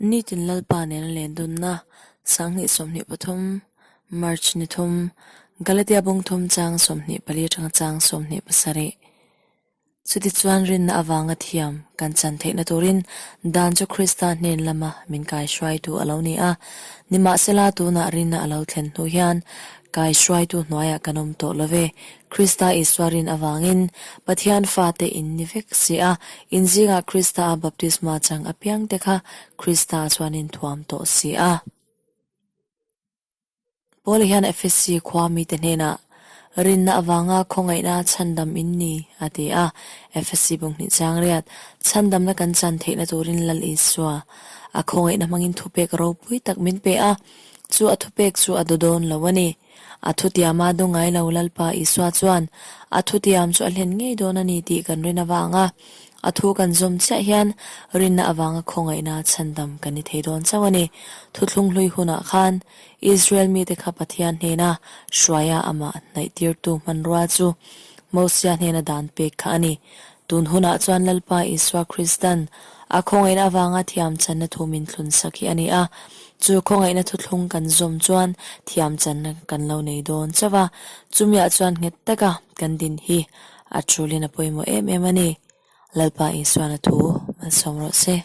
Nitin Lalpa nena len dunna 2023 March ni thum Galatia bung thum chang 24 atanga chang 27. Chutichuan rinna avanga thiam kan chan theihna turin dan chu Krista hnen lama min kaihruaitu a lo ni a. Nimahsela tunah rinna a lo thlen hnu hian kaihruaitu hnuaiah kan awm tawh lo ve. Krista Isua rin avangin Pathian fate in ni vek si a, in zingah Krista a baptisma chang apiangte kha Krista chuan in thuam tawh si a. Paula hian Efesi khua mite hnenah, Rinna avanga khawngaihna chhandam in ni, a ti a. Efesi bunghnih chang riat, Chhandamna kan chan theihna turin Lal Isua a khawngaihna hmangin thupek ropui tak min pe a, chu a thupek chu a du dawn lo a ni. A thutiama du ngai lo Lalpa Isua chuan a thutiam chu a hlen ngei dawn a ni tih kan rin avanga A thu kan zawm chiah hian rinna avanga khawngaihna chhandam kan ni thei dawn chauh a ni. Thuthlung hlui hunah khan Israel mite kha Pathian hnena hruaia amah hnaihtirtu hmanrua chu Mosia hnena dan pek kha a ni. Tun hunah chuan Lalpa Isua Kristan a khawngaihna avanga thiam channa thu min thlun sak hi a ni a. Chu khawngaihna thuthlung kan zawm chuan thiam channa kan lo nei dawn chauh a. Chumiah chuan nghet taka kan din hi A thulin a pawimawh em em a ni. Lalpa Isuan a thu malsawm rawh se.